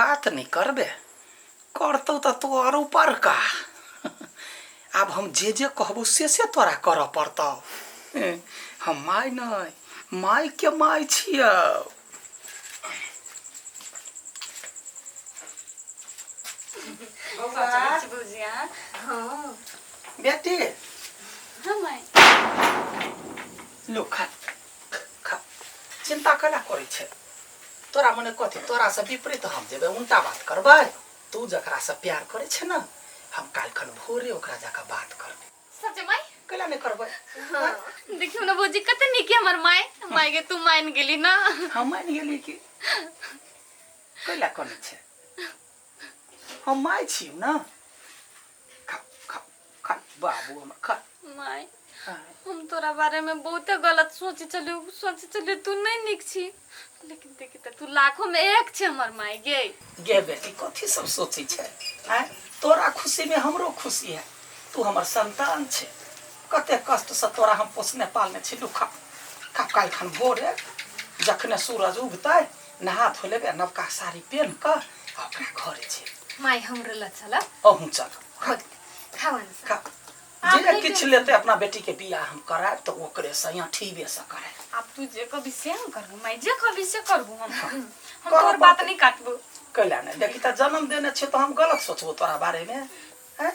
बात नहि करबे करतौ तऽ तोहर ऊपर का। आब हम जे जे कहबो से से तोरा करऽ पड़तौ। हम माय नहि, माय के माय छियौ। हाँ। बेटी। हाँ माय। लो खा खा, चिंता कला करै छै तोरा? मने कथी तोरा से विपरीत हम जेबै उल्टा बात करबै? तू जकरा से प्यार करै छै ना, हम काल्हि खन भोरे ओकरा जाके बात करबै। Such my? कैला नहि करबै? हाँ। देखियौ ना भौजी, कते नीक है हमर माय। माय के तू मान गेली ना? हम मान गेली कि कैला कनै छै? हम माय छी ना। खा खा खा बाबू हमर, खा। माय, हम तोरा बारे में बहुते गलत सोचे चलियो, सोचे चलियो तू नहीं नीक छी, लेकिन देखी त तू लाखों में एक छे हमर माय गे। गे बेटी, कथी सब सोचै छै आँय? तोरा खुशी में हमरो खुशी है। तू हमर संतान छै, कते कष्ट से तोरा हम पोसने पालने छी। लू खा खा। काल्हि खन भोरे जखने सूरज उगतै, नहा धो लेबै, नवका साड़ी पेन्ह कऽ आ ओकरा घरे छै। माय, हमरो ल चल। अहूँ चल। खावन। खा। जे किछु लेतै, अपना बेटी के बियाह हम करायब तऽ ओकरे से यहाँ ठीबे से करायब। आब तू जे कभी से हम करबो माय, जे कभी से करबो हम करऽ तोर बात पड़तै। नहीं काटबो। कैला नहि? देखी तऽ, जन्म देने छियै तऽ हम गलत सोचबो तोरा बारे मे? हैं?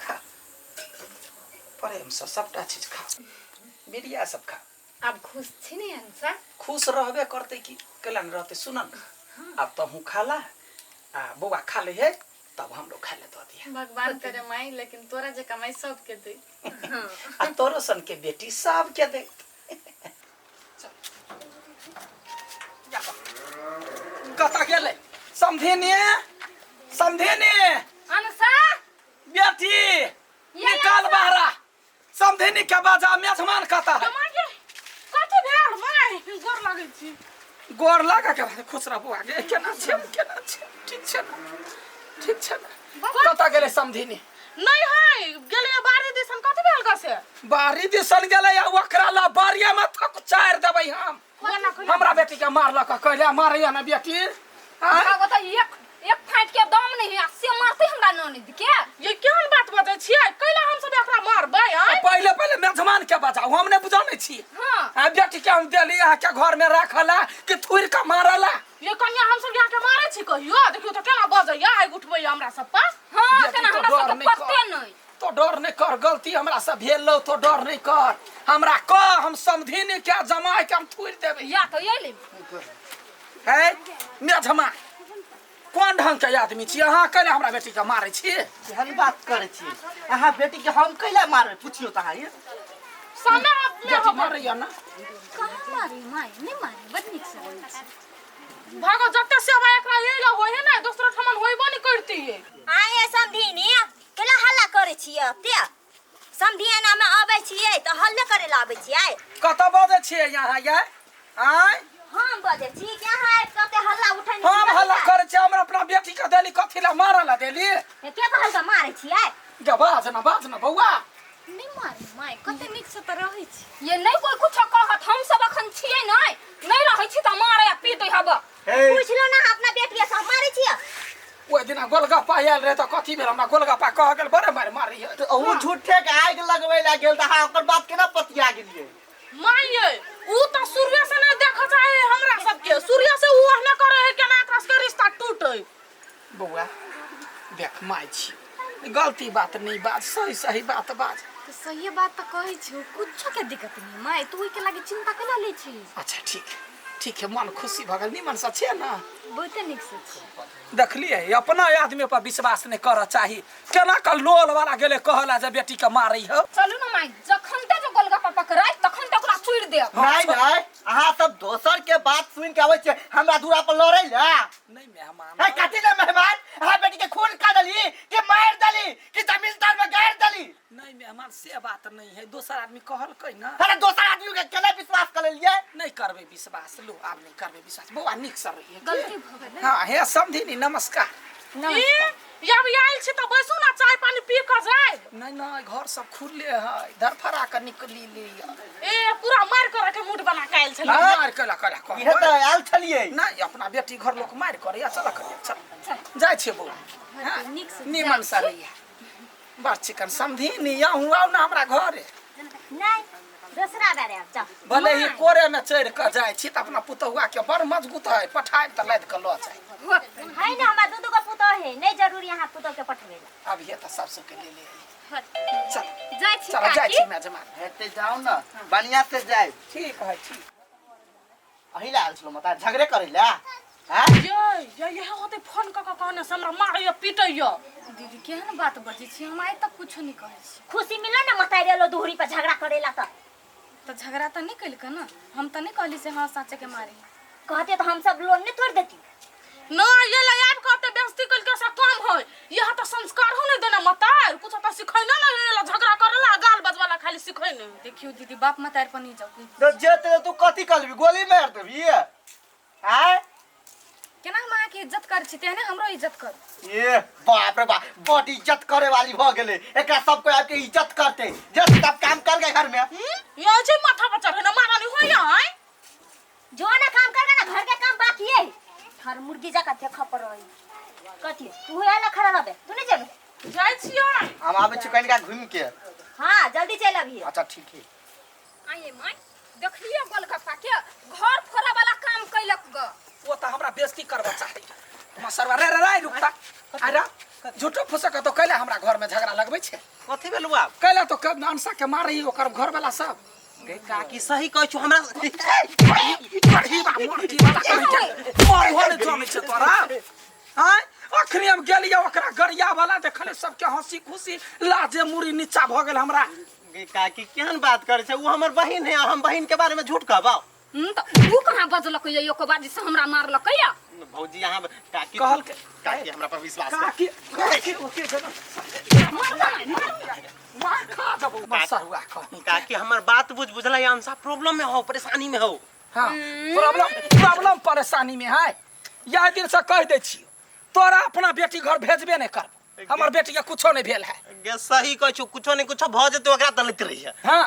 खा, प्रेम से सबटा चीज खा, बिरिया सब खा। आब खुश छी ने अंशा? खुश रहबे करतै कि, कैला नहि रहतै? सुन ने, आब तहूँ खा ला आ बौआ खा ले है, तब हमरो खाय ले दऽ दिया। भगवान करे माई, लेकिन तोरा जे कमाई सबके दे। आ तोरो सन के बेटी सबके दे। कतऽ गेलै समधिनी? समधिनी! अंशा! बेटी, निकाल बहरा, समधिनी के बाजा, मेजमान कतऽ है? कथी भेल माय? गोर लगै छी। गोर लगा के खुश रह बौआ गे। केना छै, केना छै? ठीक छै ने? ठीक छै ने? कतऽ गेलै समधिनी? नहीं है, गेलियै बाड़ी दिसन। कथी भेल कसे? बाड़ी दिसन गेलै आ ओकरा ला बाड़िया में थक चारि देबै हम। हमरा बेटी के मारलक, कहले मारैया ना बेटी आँय? भागो तऽ एक एक फाँट के दम नहीं है से मारते हमरा ननद के। ये केहन बात बजै छियै? कैला हम सब एकरा मारबै आँय? पहिले पहिले मेजमान के बचाउ, हम नहि बुझानै छी। हाँ। आ बेटी के हम देली अहाँ के घर में राखला कि थुरि के मारला? ये कन्या, हम सब यहाँ के मारै छी कहियो? देखियौ तऽ केना बजैया, आगि उठबैया हमरा सब पर। हाँ। बेटी, केना तो हमरा डर सबके नहि कर। पते नहीं। तो डर नहीं कर, गलती हमरा से भेल लो, तो डर नहीं कर, हमरा कह, हम समझी नहीं क्या जमाए के हम थुरि देबै। या तो ये ले। है मेजमान, कोन ढंग के आदमी छी अहाँ? कैला हमरा बेटी के मारै छी? केहन बात करै छी अहाँ? बेटी के हम कैला मारबै, पुछियो तऽ अहाँ ये। समय अपने बेटी मारैया ना? कहाँ मारी माय, नहीं मारी, बड नीक से बोलै छी। भागो, जते सेवा एकरा एला होय है ने, दोसर ठमन होइबो नहीं करती। आए समधिनी, केला हल्ला करै छियै एते? समधियाना मे अबै छियै तऽ हल्ले करे ला अबै छियै? कतऽ बजै छियै यहाँ यै आँय? हम बजै छी कि अहाँ आबि कऽ ओते हल्ला उठेने छी? हम हल्ला करै छियै? हमरा अपना बेटी के देली, कथी ला मारऽ ला देली? के कहल के मारै छियै? गे बाज ना, बाज ना बौआ। नहीं मारी माय, कते नीक से तऽ रहै छी। ये नहीं कोई कुछ कहत, हम सब अखन छियै नहीं, नहीं रहै छी तऽ मारे आ पीटे हब। पुछलो ना अपना बेटिया से, हम मारै छियै? ओहि दिना गोलगप्पा आयल रहै तऽ कथी भेल? हमरा गोलगप्पा कह गेल, बड़े मारि मारी है। तऽ ओ झूठे के आगि लगबै लए गेल तऽ अहाँ ओकर बात केना पतिया गेलियै? माय ये, ऊ तऽ शुरुए से नहीं देखऽ चाहे हमरा सबके, शुरुए से ऊ ओहने करे है, केना एकरा सबके रिश्ता टूटे। बौआ देख, माय छी, गलती बात नहीं बाज, सही सही बात बाज। तऽ सही बात तऽ कहै छी, कुछो के दिक्कत नहीं माय, तू ओहिके लागी चिंता केना लै छी? अच्छा ठीक ठीक है, मन खुशी भऽ गेल। निमन से छियै ने? बहुते नीक से छी। देखलियै, अपना आदमी पर विश्वास नहीं करऽ चाही। केना कऽ लोल वाला गेलै कहला जे बेटी के मारै हो। चलू ना माय, जखन ते जो गोलगप्पा पकड़ाय तखन ते ओकरा चूरि देब। नहीं नहीं, अहाँ सब दोसर के बात सुन के आबै छियै हमरा दूरा पर लड़ै लए। नहीं मेहमान। है कथी ने मेहमान? अहाँ बेटी के खून कर देली कि मार देली कि जमीन तर में गाड़ देली? नहीं मेहमान, से बात नहीं है, दोसर आदमी कहलकै ना। अरे दोसर आदमी के केना विश्वास कर लेलियै? नहीं करबै विश्वास, लो आब नहीं करबै विश्वास। बौआ, नीक से रहिए। गलती भऽ गेलै। हाँ, हे समधिनी, नमस्कार। ई, जब आयल छी तऽ बैसू ना, चाय पानी। पानी पी के जाए। नहीं नहीं, घर सब खुले है, धरफड़ा के निकली लिया। ए पूरा मार कर के मूड बना के आयल छलै। मार केला केला कह। इहे तऽ आयल छलियै। नहीं, अपना बेटी घर लोक मार करे। चल करिया, चल जाइ छियै बौआ। हाँ, नीक से निमन से रहिया। बस चिकन समझी नी, अहूँ आउ ना हमरा घरे। नहीं, दोसरा बेर आयब, जाओ। भले ही कोरे में चढ़ के जाइ छी तऽ अपना पुतहुआ के बड़ मजबूत है, पठायब तऽ लादि के लऽ जाइ। है ना, हमरा दू दू गो पुतोह है, नहीं जरूरी यहाँ पुतोह के पठबै ला। अब ये तऽ सब के ले ले। चल जाइ छी चल जाइ काकी। छी मेजमान। हेतै जाउ ने, बढ़िया से जाय। ठीक है, ठीक। अही ला आयल छलहुँ मता झगड़े करै ला। हाँ? ये ये ये होते फोन क क कहने से हमरा मारैया पीटैया। दीदी केहन बात बजै छी, हम आइ तक कुछो नहीं कहै छी। खुशी मिलल ना मताई रेलो दूरी पर झगड़ा करेला तऽ। तऽ झगड़ा तऽ नहीं कलकै ना, हम तऽ नहीं कहली से हाँ साचे के मारे। कहते तो हम सब लोन नहीं तोड़ देती। ना ये ले आब कहते बेइज्जती कलके से कम होय, यह तऽ संस्कार हो नहीं देना मताई, कुछ तऽ सिखै ना ना, ये ला झगड़ा करेला गाल बजवाला खाली सिखै नहीं। देखियो दीदी बाप मतार पर नहीं जाओ। तो जेते तू कथी करबी, गोली मार देबी? आय केना हम अहाँके इज्जत करै छी तेहने हमरो इज्जत करू। ये बाप रे बाप, बड इज्जत करे वाली भ गेलै। एकरा सब कोई आके इज्जत करते, जे सब काम कर गए घर में। ये जे माथा पर चढ़े ना मारा नहीं होय आय। जो ना काम कर ना, घर के काम बाकी है। हर मुर्गी जाका देख पर रही। कथी तू आला खड़ा रहबे, तू नहीं जेबे? जाइ छियै। हम आबै छी कनिका घूम के। हां जल्दी चल अभी। अच्छा ठीक है। आइए माय, देखलिए गोलगप्पा के घर फोड़ा वाला काम कैलक ग। वो तऽ हमरा बेइज्जती करबा चाहै। मसरवा रे रे रे रुकता। अरे झूठो फुसक तो कैला हमरा घर में झगड़ा लगबै छै। कथी भेलौ आब? कैला तो कब अनसा के मारै ओकर घर वाला सब। गे काकी सही कहै छौ हमरा। बढ़ी बा मोटी वाला कहै छै। मर हो ने जमै छै तोरा। आँय अखनी हम गेलियै ओकरा गरिया वाला देखले सबके हंसी खुशी लाजे मुड़ी नीचा भऽ गेल हमरा। गे काकी केहन बात करै छै, ओ हमर बहिन है, हम बहिन के बारे में झूठ कहबौ? तऽ उ कहाँ बजलक यै ओकर बाद से हमरा मारलक यै। भौजी यहाँ काकी कहलकै काकी हमरा पर विश्वास कर। काकी काकी ओके जना मार खा देबौ मसरुआ कहीं। काकी हमर बात बुझ, बुझलै अंशा प्रॉब्लम में हो, परेशानी में हो। हाँ प्रॉब्लम प्रॉब्लम परेशानी में है। यह दिन से कह दै छियौ तोरा अपना बेटी घर भेजबे नहीं करबो, हमर बेटी के कुछो नहीं भेल है। गे सही कहै छौ, कुछो नहीं कुछो भ जेतै ओकरा दलैत रहिए। हाँ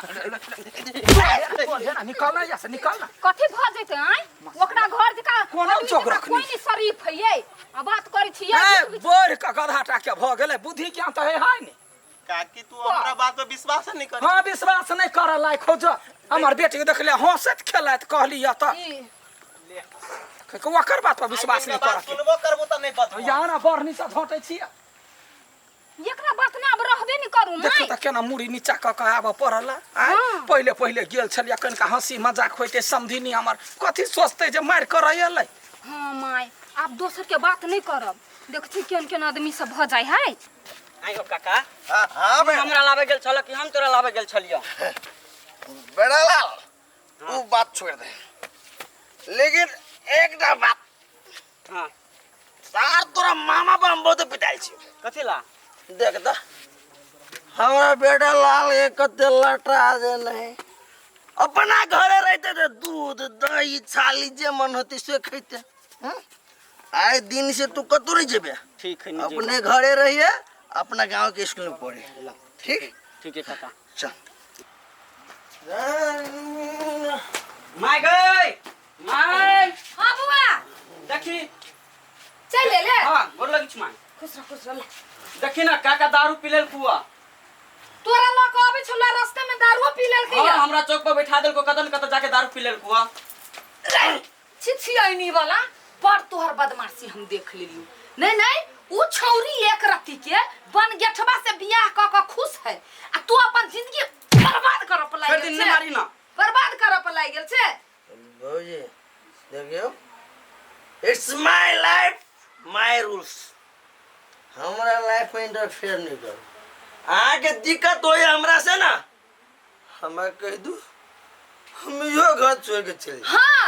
निकल ना यहाँ से, निकल ना। कथी भ जेतै आँय ओकरा घर जका कोनो आदमी चौक जकाँ रखनी। कोइ नहीं शरीफ है यै, आ बात करै छी ए बढ़ के गधा टा के भ गेलै, बुद्धि ज्ञान तऽ है है नहीं। काकी तू हमरा बात पर विश्वास नहीं कर। हाँ विश्वास नहीं कर लायक हो जो हमर बेटी के देखले हंसैत खेलैत कहली या तऽ ओकर बात पर विश्वास नहीं करत। सुनबो करबो तऽ नहीं बतबो। यहाँ ना बड़ नीचा झोंटै छियै। एकरा बात ने आब रहबे नहीं करू। देखियौ तऽ केना मुड़ी नीचा कऽ कऽ आबऽ पड़ल। पहिले पहिले गेल छलियै कनिका हंसी मजाक होइते, समधिनी हमर कथी सोचतै जे मारि करऽ एलै। हाँ my, आब दोसर के बात नहीं करब, देखै छी केहन केहन आदमी सब भऽ जाइ है। आइ हो काका। हाँ, हाँ, तू हमरा लाबे गेल छल कि हम तोरा लाबे गेल छलियौ? बेटा लाल, उ बात छोड़ दे, लेकिन एकटा बात। हाँ। सार तोरा मामा पर हम बहुत पिटाइल छी। कथी ला? देख त हमरा बेटा लाल के कते लटा देल है। अपना घरे रहते ते दूध दही छाली जे मन होते से खैते। आए दिन से तू कतौ नहीं जेबे। ठीक है, नहीं जेबे। अपने घरे रहिए, अपना गांव के स्कूल में पढ़े। ठीक? ठीक है काका। चल। My गई my. हाँ बुआ। देखी। चल ले ले। हाँ गोर लगी छी my. खुश रह, खुश रह। देखी ना काका दारू पी लेल कुआ। तोरा लऽ कऽ अबै छलौ रास्ते में दारूओ पी लेलकै। हाँ, हमरा चौक पर बैठा देलको, कतन कतन जाके दारू पी लेल कुआ। छी छी ऐनी वाला पर तोहर बदमाशी हम देख लेलियो। नहीं नहीं, उ छौरी एक रत्ती के बन गेठवा से बियाह क क खुश है आ तू अपन जिंदगी बर्बाद करऽ पर लागि छोड़ दिन गेल नहीं छे। मारी ना। बर्बाद करऽ पर लागि गेल छे। भौजी देखियो, it's my life my rules. हमरा लाइफ में इंटरफेयर नहीं करू। अहाँके दिक्कत होइए हमरा से ना, हमरा कहि दू, हम इहो घर छोड़ के चलि जायब। हाँ,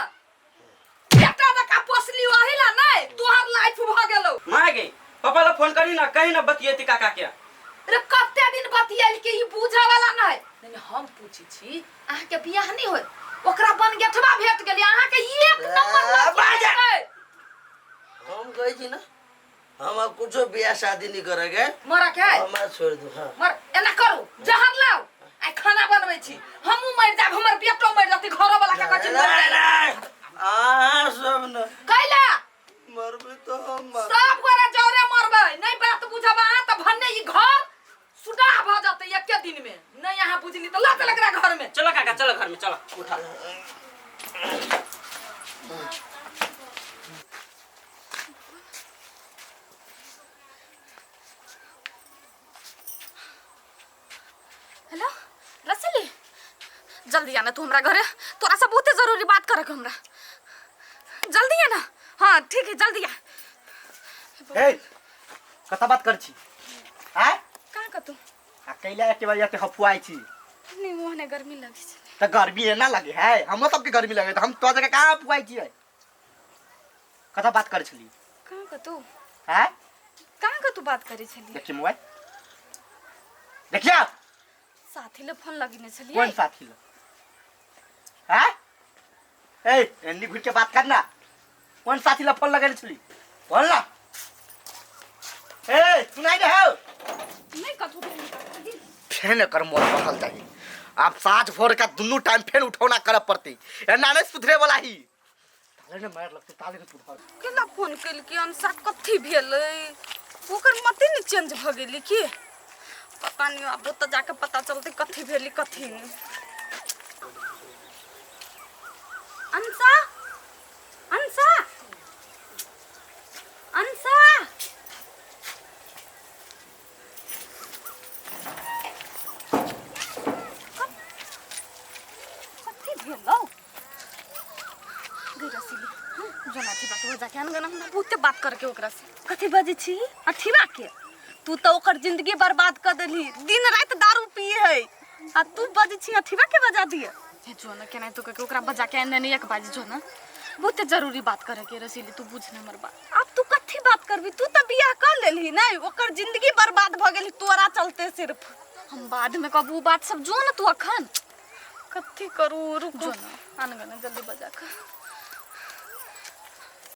बेटा जकाँ पोसली ओही ला नहि, तोहर लाइफ भऽ गेलौ। माय गे, पापा ला फोन करी ना, कही ना बतियेती काका के। रे कते दिन बतियल के ई बुझे वाला नहि। नहीं, नहीं, हम पूछी छी अहाँके बियाह नहि होय, ओकरा बन गेठवा भेट गेलै, अहाँके एक नंबर लड़की बाजा। भेटतै। हम कहै छी ना, हम अब कुछो बियाह शादी नहीं करेंगे। मरा के हमरा छोड़ दू। हाँ मर एना करू जहर लाओ आ खाना बनबै छी हमहूँ मरि जाब हमर बेटो मरि जतै घरो वाला के कहै छी मरि नहीं, जाए। नहीं, अहाँ सब न कैला मरबे तो हम मरब। सब गोरा जौरे मरबै नहीं बात बुझब अहाँ तऽ भन्ने ई घर सुडाह भऽ जतै एके दिन में नहीं अहाँ बुझली तऽ लऽ चल एकरा घर में। चलो काका चलो घर में चलो उठा। हेलो रसली जल्दी आना तू हमरा घरे तोरा से बहुते जरूरी बात करे के हमरा जल्दी आना। हाँ ठीक है जल्दी आ। ए कथा बात कर छी आय कहाँ कतू आ कैला एके बार एते हफुआइ छी नहीं मोहने गर्मी लगी छलै त गर्मी एना लगे है हमरो सबके गर्मी लगे त हम तो जगह कहाँ हफुआइ छियै कथा बात कर छली कहाँ कतू आय कहाँ कतू बात करे छली देखिए मोबाइल देखिए साथी ले फोन लगेने छलियै कौन साथी ले आय ए एन्नी घुर के बात करना कौन साथी ला फोन लगेने छली बोल ना ए सुनाई दे हो नहीं कतू फेन एकर मोन बढ़ल जाई आब साँझ भोर का दुनू टाइम फेन उठौना करऽ पड़तै एना नहीं सुधरे वाला ही ताले ने मार लगतै ताले ने सुधर। केना फोन केलकै अनसा कथी भेलै ओकर मते ने चेंज भऽ गेलै की पता नहीं आब ओतऽ जाके पता चलतै कथी भेलै कथी नहि। अंसा अंसा अंसा कथी भेलौ गई रसीली जोन अथी बात हो जाके अनगन हमरा बहुते बात करके ओकरा से। कथी बजै छी अथीबा के तू तो ओकर जिंदगी बर्बाद कर देलही दिन रात दारू पिए है आ तू बजै छी अथीबा के बजा दिए हे जो ना केना तू के ओकरा बजा के आने नहीं एक बाजी जो ना बहुते जरूरी बात करे के रसीली तू बुझ ना हमर बात। अब तू कथी बात करबी तू तो बियाह कर लेलही नहीं ओकर जिंदगी बर्बाद भ गेली तोरा चलते सिर्फ। हम बाद में कहबू बात सब जो ना तू अखन कथी करू रुक जो ना अनगन जल्दी बजा के।